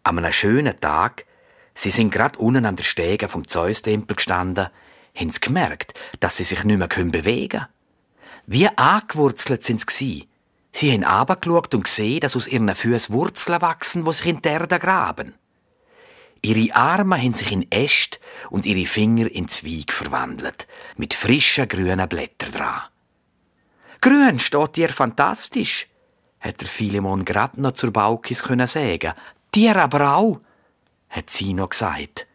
an einem schönen Tag, sie sind gerade unten an der Stege vom Zeus-Tempel gestanden, haben sie gemerkt, dass sie sich nicht mehr bewegen können. Wie angewurzelt sind sie. Sie haben runtergeschaut und gesehen, dass aus ihren Füßen Wurzeln wachsen, die sich in die Erde graben. Ihre Arme haben sich in Äste und ihre Finger in Zweige verwandelt, mit frischen grünen Blättern dran. «Grün steht dir fantastisch», hat der Philemon grad noch zur Baukis sagen. «Dir aber auch», hat sie noch gesagt.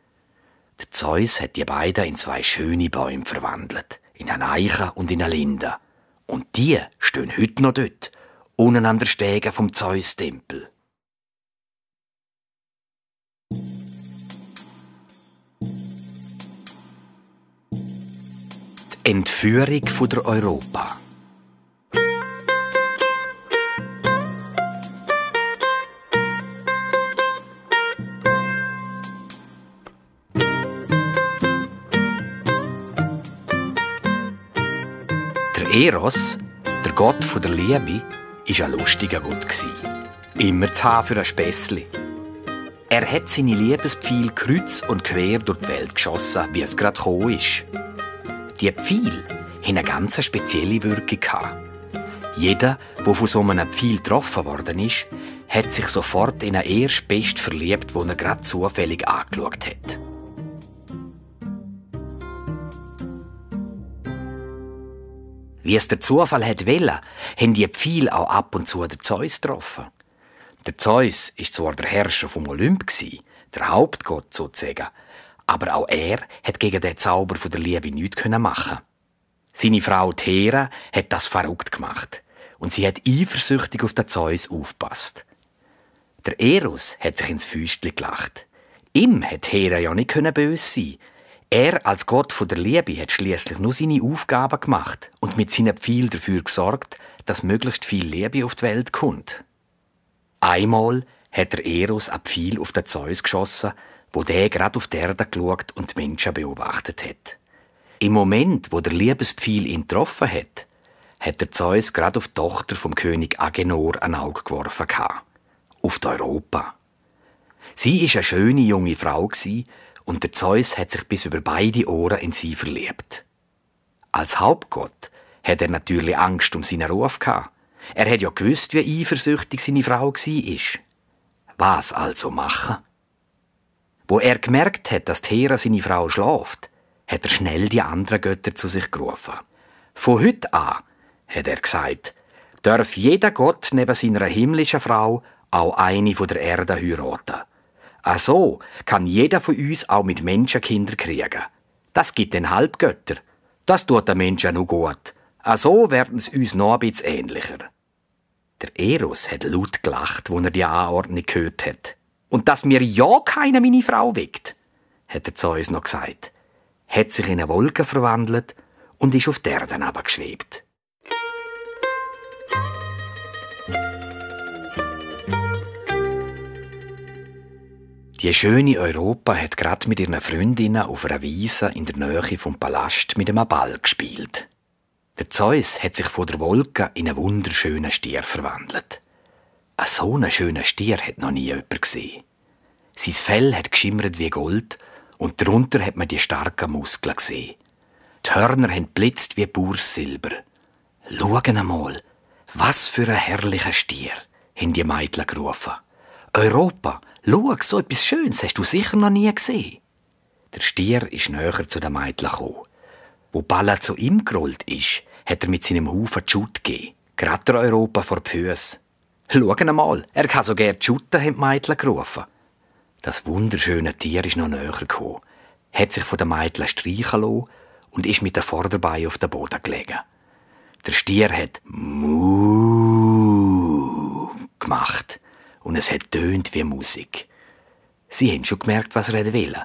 Der Zeus hat die beiden in 2 schöne Bäume verwandelt, in eine Eiche und in eine Linde. Und die stehen heute noch dort, unten an der Stege vom Zeus-Tempel. Die Entführung von der Europa. Der Eros, der Gott der Liebe, war ein lustiger Gott. Immer zu haben für ein Spässli. Er hat seine Liebespfeile kreuz und quer durch die Welt geschossen, wie es gerade gekommen ist. Die Pfeile hatten eine ganz spezielle Wirkung. Jeder, der von so einem Pfeil getroffen worden ist, hat sich sofort in einen Erstbest verliebt, den er gerade zufällig angeschaut hat. Wie es der Zufall wollte, haben die Pfeile auch ab und zu den Zeus getroffen. Der Zeus war zwar der Herrscher vom Olymp, der Hauptgott sozusagen, aber auch er hat gegen den Zauber der Liebe nichts machen. Seine Frau Hera hat das verrückt gemacht und sie hat eifersüchtig auf den Zeus aufgepasst. Der Eros hat sich ins Füßchen gelacht. Ihm hat Hera ja nicht böse sein. Er als Gott von der Liebe hat schließlich nur seine Aufgaben gemacht und mit seinen Pfeilen dafür gesorgt, dass möglichst viel Liebe auf die Welt kommt. Einmal hat der Eros ein Pfeil auf den Zeus geschossen, wo der gerade auf die Erde geschaut und die Menschen beobachtet hat. Im Moment, wo der Liebespfeil ihn getroffen hat, hat der Zeus gerade auf die Tochter vom König Agenor ein Auge geworfen. Auf die Europa. Sie war eine schöne junge Frau und der Zeus hat sich bis über beide Ohren in sie verliebt. Als Hauptgott hat er natürlich Angst um seinen Ruf gehabt. Er hat ja gewusst, wie eifersüchtig seine Frau war. Was also machen? Wo er gemerkt hat, dass Hera seine Frau schläft, hat er schnell die anderen Götter zu sich gerufen. Von heute an, hat er gesagt, darf jeder Gott neben seiner himmlischen Frau auch eine von der Erde heiraten. So kann jeder von uns auch mit Menschen Kinder kriegen. Das gibt den Halbgötter. Das tut den Menschen noch gut. So werden sie uns noch ein bisschen ähnlicher. Der Eros hat laut gelacht, als er die Anordnung gehört hat. Und dass mir ja keiner meine Frau weckt, hat der Zeus noch gesagt, hat sich in eine Wolke verwandelt und ist auf die Erde herabgeschwebt. Die schöne Europa hat gerade mit ihren Freundinnen auf einer Wiese in der Nähe vom Palast mit einem Ball gespielt. Der Zeus hat sich von der Wolke in einen wunderschönen Stier verwandelt. So einen schönen Stier hat noch nie jemand gesehen. Sein Fell hat geschimmert wie Gold und darunter hat man die starken Muskeln gesehen. Die Hörner haben blitzt wie pures Silber. «Schauen einmal, was für ein herrlicher Stier», haben die Mädchen gerufen. «Europa, schau, so etwas Schönes hast du sicher noch nie gesehen.» Der Stier ist näher zu den Mädchen gekommen. Wo Balla zu ihm gerollt ist, hat er mit seinem Haufen die Schutt gegeben. Gerade der Europa vor die Füsse. «Schauen einmal, er kann so gerne schutten», haben die Mädchen gerufen. Das wunderschöne Tier ist noch näher gekommen, hat sich von den Mädchen streichen lassen und ist mit den Vorderbeinen auf den Boden gelegen. Der Stier hat «Muuu» gemacht und es hat tönt wie Musik. Sie haben schon gemerkt, was er will.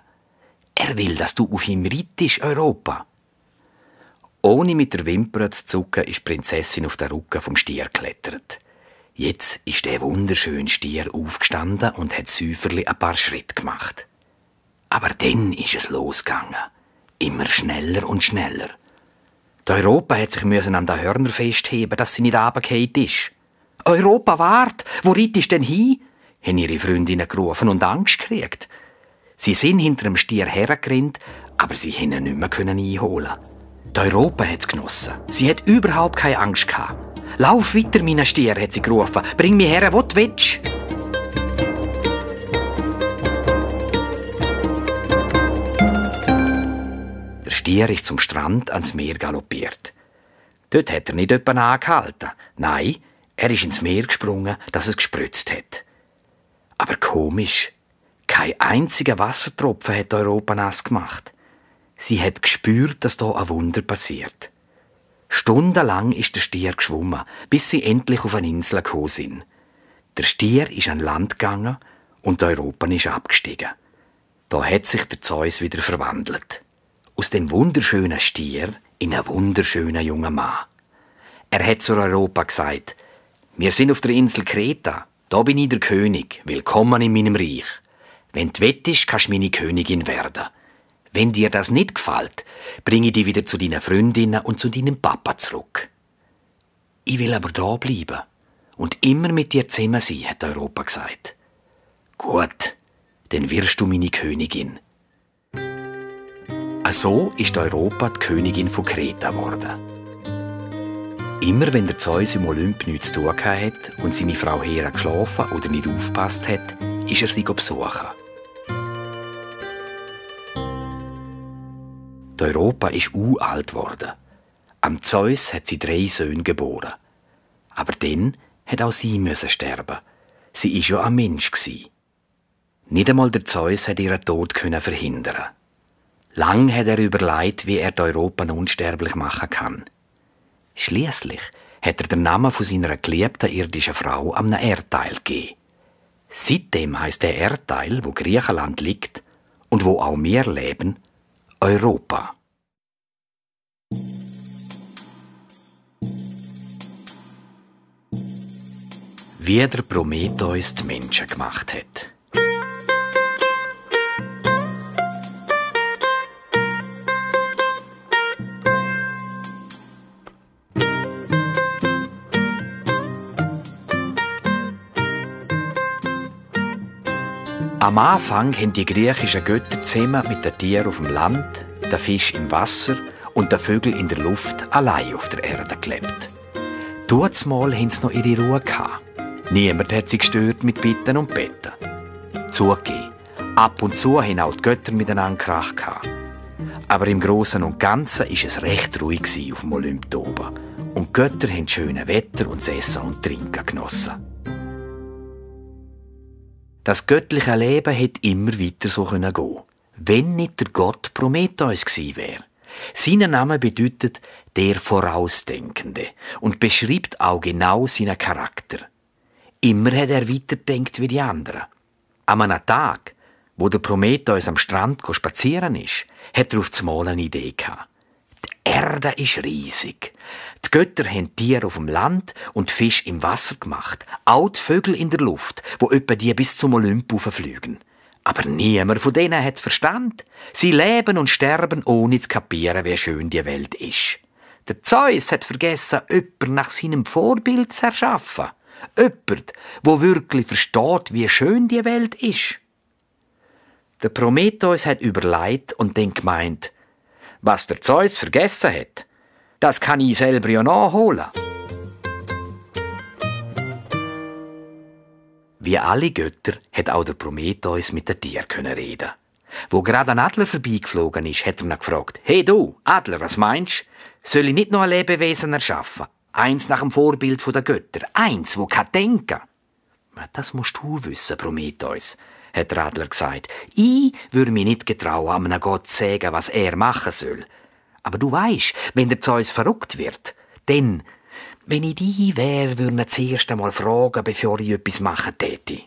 Er will, dass du auf ihm reitest, Europa. Ohne mit der Wimper zu zucken, ist die Prinzessin auf den Rücken vom Stier geklettert. Jetzt ist der wunderschöne Stier aufgestanden und hat säuferlich ein paar Schritte gemacht. Aber dann ist es losgegangen. Immer schneller und schneller. Die Europa hat sich an den Hörner festheben, dass sie nicht runtergefallen ist. «Europa, wart! Wo reitest denn hin?» haben ihre Freundinnen gerufen und Angst gekriegt. Sie sind hinter dem Stier hergerannt, aber sie konnten ihn nicht mehr einholen. Die Europa hat es genossen. Sie hat überhaupt keine Angst gehabt. «Lauf weiter, meine Stier», hat sie gerufen. «Bring mich her, wo du willst.» Der Stier ist zum Strand ans Meer galoppiert. Dort hat er nicht jemanden angehalten. Nein, er ist ins Meer gesprungen, dass es gespritzt hat. Aber komisch, kein einziger Wassertropfen hat Europa nass gemacht. Sie hat gespürt, dass da ein Wunder passiert. Stundenlang ist der Stier geschwommen, bis sie endlich auf eine Insel gekommen sind. Der Stier ist an Land gegangen und Europa ist abgestiegen. Da hat sich der Zeus wieder verwandelt. Aus dem wunderschönen Stier in einen wunderschönen jungen Mann. Er hat zu Europa gesagt: «Wir sind auf der Insel Kreta. Da bin ich der König. Willkommen in meinem Reich. Wenn du wettest, kannst du meine Königin werden. Wenn dir das nicht gefällt, bringe ich dich wieder zu deinen Freundinnen und zu deinem Papa zurück. Ich will aber da bleiben und immer mit dir zusammen sein», hat Europa gesagt. «Gut, dann wirst du meine Königin.» So ist Europa die Königin von Kreta geworden. Immer wenn der Zeus im Olymp nichts zu tun hatte und seine Frau Hera geschlafen oder nicht aufgepasst hat, ist er sie besuchen. Die Europa ist alt geworden. Am Zeus hat sie 3 Söhne geboren. Aber dann hat auch sie sterben. Sie war ja ein Mensch. Nicht einmal der Zeus hat ihren Tod verhindern. Lang hat er überlegt, wie er die Europa unsterblich machen kann. Schliesslich hat er den Namen von seiner geliebten irdischen Frau an einem Erdteil gegeben. Seitdem heisst der Erdteil, wo Griechenland liegt und wo auch wir leben, Europa. Wie der Prometheus die Menschen gemacht hat. Am Anfang haben die griechischen Götter zusammen mit den Tieren auf dem Land, den Fisch im Wasser und den Vögeln in der Luft allein auf der Erde gelebt. Mal haben sie noch ihre Ruhe gehabt. Niemand hat sie gestört mit Bitten und Betten. Zugegeben, ab und zu haben auch die Götter miteinander Krach gehabt. Aber im Großen und Ganzen war es recht ruhig auf dem Olymp oben. Und die Götter haben schönes Wetter und das Essen und Trinken genossen. Das göttliche Leben hätte immer weiter so gehen können, wenn nicht der Gott Prometheus gewesen wäre. Sein Name bedeutet «der Vorausdenkende» und beschreibt auch genau seinen Charakter. Immer hat er weitergedacht wie die anderen. An einem Tag, wo der Prometheus am Strand spazieren ist, hat er auf einmal eine Idee gehabt. Die Erde ist riesig. Die Götter haben Tiere auf dem Land und Fisch im Wasser gemacht. Auch die Vögel in der Luft, wo etwa die bis zum Olymp fliegen. Aber niemand von denen hat Verstand. Sie leben und sterben, ohne zu kapieren, wie schön die Welt ist. Der Zeus hat vergessen, jemanden nach seinem Vorbild zu erschaffen. Jemand, der wirklich versteht, wie schön die Welt ist. Der Prometheus hat überlegt und dann gemeint, was der Zeus vergessen hat, das kann ich selber ja nachholen. Wie alle Götter hat auch der Prometheus mit den Tieren reden. Wo gerade ein Adler vorbeigeflogen ist, hat er ihn gefragt: «Hey du, Adler, was meinst du? Soll ich nicht noch ein Lebewesen erschaffen? Eins nach dem Vorbild der Götter. Eins, wo kann denken.» «Das musst du wissen, Prometheus», hat der Adler gesagt. «Ich würde mich nicht getrauen, einem Gott zu sagen, was er machen soll. Aber du weisst, wenn der Zeus verrückt wird, dann, wenn ich die wäre, würde ich zuerst einmal fragen, bevor ich etwas machen täte.»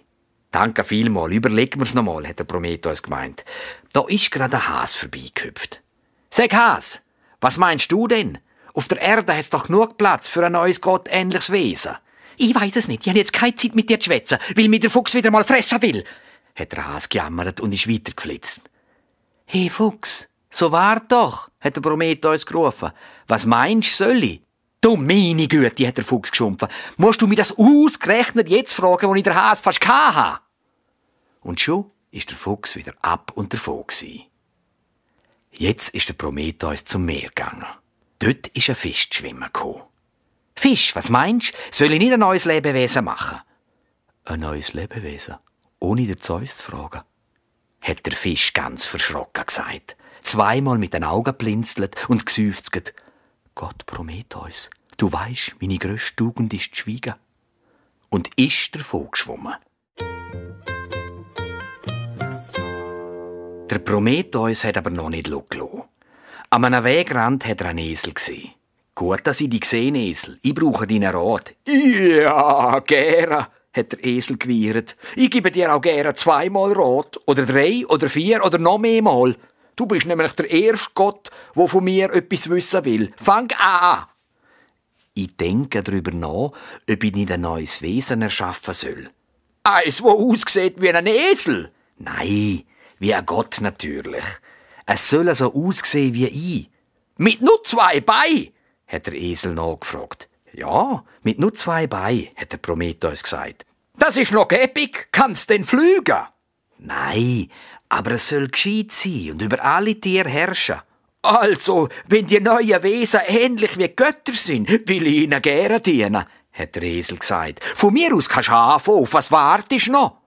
«Danke vielmal, überlegen wir's nochmal», hat der Prometheus gemeint. Da ist gerade ein Has vorbeigehüpft. «Sag Has, was meinst du denn? Auf der Erde hat's doch genug Platz für ein neues gottähnliches Wesen.» «Ich weiss es nicht, ich habe jetzt keine Zeit mit dir zu schwätzen, weil mich der Fuchs wieder mal fressen will», hat der Has gejammert und ist weitergeflitzt. «Hey Fuchs, so wart doch», hat der Prometheus gerufen. «Was meinst du, soll ich?» «Du meine Güte», hat der Fuchs geschumpfen. «Musst du mir das ausgerechnet jetzt fragen, wo ich der Has fast hatte?» Und schon ist der Fuchs wieder ab und davon gewesen. Jetzt ist der Prometheus zum Meer gegangen. Dort ist ein Fisch zu schwimmen gekommen. «Fisch, was meinst du? Soll ich nicht ein neues Lebewesen machen?» «Ein neues Lebewesen? Ohne den Zeus zu fragen?» hat der Fisch ganz verschrocken gesagt. Zweimal mit den Augen blinzelt und geseufzt: «Gott, Prometheus, du weisst, meine grösste Tugend ist zu schweigen.» Und ist davon geschwommen. Der Prometheus hat aber noch nicht losgelassen. An einem Wegrand hat er einen Esel gesehen. «Gut, dass ich dich gesehen, Esel. Ich brauche deinen Rat.» «Ja, gerne», hat der Esel gewiehert. «Ich gebe dir auch gerne 2-mal Rat. Oder 3 oder 4 oder noch mehr Mal. Du bist nämlich der erste Gott, der von mir etwas wissen will. Fang an!» Ich denke darüber nach, ob ich nicht ein neues Wesen erschaffen soll. «Eins, das aussieht wie ein Esel?» «Nein, wie ein Gott natürlich. Es soll so aussehen wie ich.» «Mit nur 2 Beinen?» hat der Esel nachgefragt. «Ja, mit nur 2 Beinen», hat der Prometheus gesagt. «Das ist noch gäbig. Kannst denn fliegen?» «Nein, aber es soll gescheit sein und über alle Tiere herrschen.» «Also, wenn die neuen Wesen ähnlich wie Götter sind, will ich ihnen gerne dienen», hat der Esel gesagt. «Von mir aus kannst du anfangen. Auf was wartest du noch?»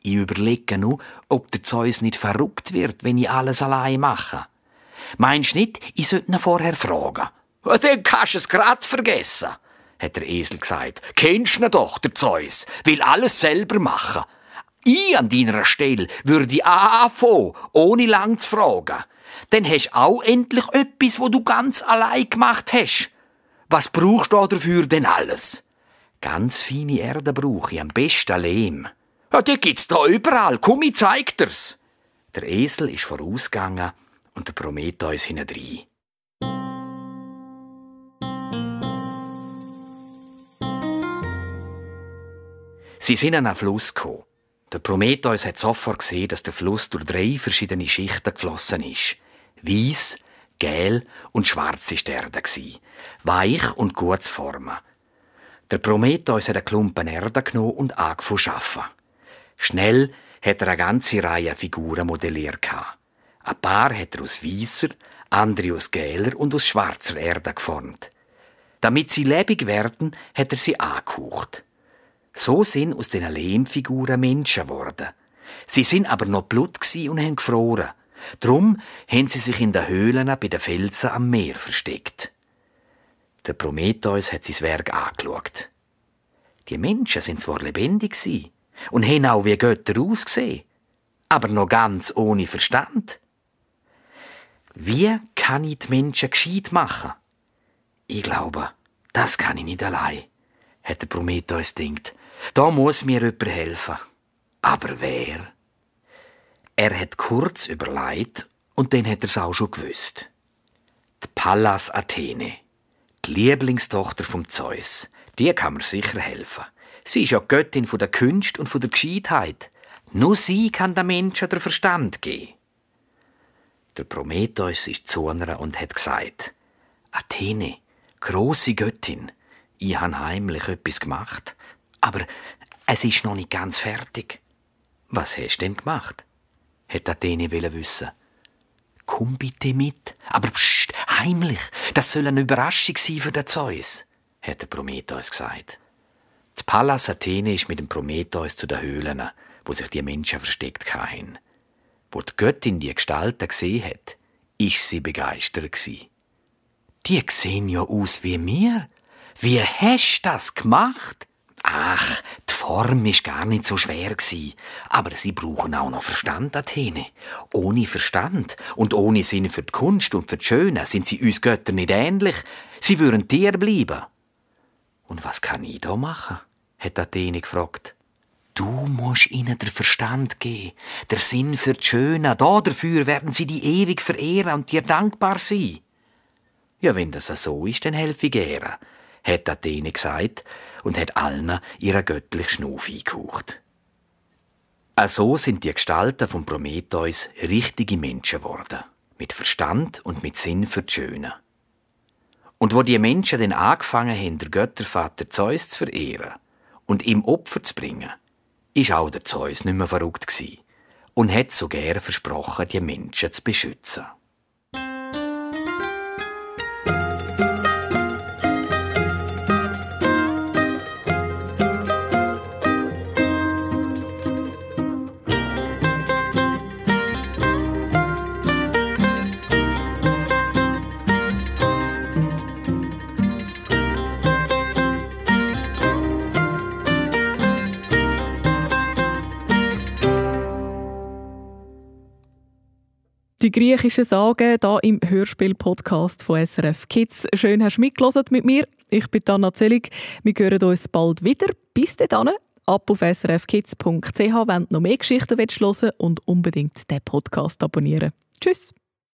Ich überlege nur, ob der Zeus nicht verrückt wird, wenn ich alles allein mache. «Meinst du nicht, ich sollte ihn vorher fragen?» «Dann kannst du es grad vergessen», hat der Esel gesagt. «Kennst du ihn doch, der Zeus, will alles selber machen. Ich an deiner Stelle würde anfangen, ohne lang zu fragen. Dann hast du auch endlich etwas, wo du ganz allein gemacht hast. Was brauchst du dafür denn alles?» «Ganz feine Erde brauche ich, am besten Lehm.» «Ja, die gibt's da überall. Komm, ich zeig dir's.» Der Esel ist vorausgegangen und der Prometheus hintendrein. Sie sind an einen Fluss gekommen. Der Prometheus hat sofort gesehen, dass der Fluss durch 3 verschiedene Schichten geflossen ist. Weiss, gel und schwarz war die Erde. Weich und gut zu formen. Der Prometheus hat einen Klumpen Erde genommen und angefangen zu arbeiten. Schnell hat er eine ganze Reihe Figuren modelliert. Ein paar hat er aus weisser, andere aus geler und aus schwarzer Erde geformt. Damit sie lebendig werden, hat er sie angehaucht. So sind aus diesen Lehmfiguren Menschen geworden. Sie sind aber noch Blut und haben gefroren. Darum haben sie sich in den Höhlen bei den Felsen am Meer versteckt. Der Prometheus hat sein Werk angeschaut. Die Menschen sind zwar lebendig und haben auch wie Götter ausgesehen, aber noch ganz ohne Verstand. Wie kann ich die Menschen gescheit machen? Ich glaube, das kann ich nicht allein, hat der Prometheus gedacht. Da muss mir jemand helfen. Aber wer? Er hat kurz überlegt und dann hat er es auch schon gewusst. Die Pallas Athene, die Lieblingstochter vom Zeus, die kann mir sicher helfen. Sie ist ja die Göttin der Künste und der Gescheitheit. Nur sie kann den Menschen den Verstand geben. Der Prometheus ist zu ihr und hat gesagt: Athene, grosse Göttin, ich habe heimlich etwas gemacht, aber es ist noch nicht ganz fertig. Was hast du denn gemacht? Hat Athene wissen. Komm bitte mit, aber pst, heimlich, das soll eine Überraschung sein für den Zeus, hat der Prometheus gesagt. Die Pallas Athene ist mit dem Prometheus zu den Höhlen, wo sich die Menschen versteckt hatten. Wo die Göttin die Gestalten gesehen hat, ist sie begeistert gsi. Die sehen ja aus wie mir. Wie hast du das gemacht? Ach, die Form war gar nicht so schwer gsi, aber sie brauchen auch noch Verstand, Athene. Ohne Verstand und ohne Sinn für die Kunst und für die Schöne sind sie uns Götter nicht ähnlich. Sie würden Tier bleiben. Und was kann ich da machen? Hat Athene gefragt. Du musst ihnen den Verstand geben, der Sinn für die Schöne. Dafür werden sie dich ewig verehren und dir dankbar sein. Ja, wenn das so ist, dann helfe ich gerne, hat Athene gesagt und hat allen ihren göttlichen Schnuff eingehaucht. So sind die Gestalten von Prometheus richtige Menschen geworden, mit Verstand und mit Sinn für die Schöne. Und wo die Menschen dann angefangen haben, den Göttervater Zeus zu verehren und ihm Opfer zu bringen, ist auch der Zeus nicht mehr verrückt gsi und hat so gern versprochen, die Menschen zu beschützen. Die griechischen Sagen hier im Hörspiel-Podcast von SRF Kids. Schön, hast du mitgehört mit mir. Ich bin Anna Zellig. Wir hören uns bald wieder. Bis dann. Ab auf srfkids.ch, wenn du noch mehr Geschichten hören willst und unbedingt den Podcast abonnieren. Tschüss.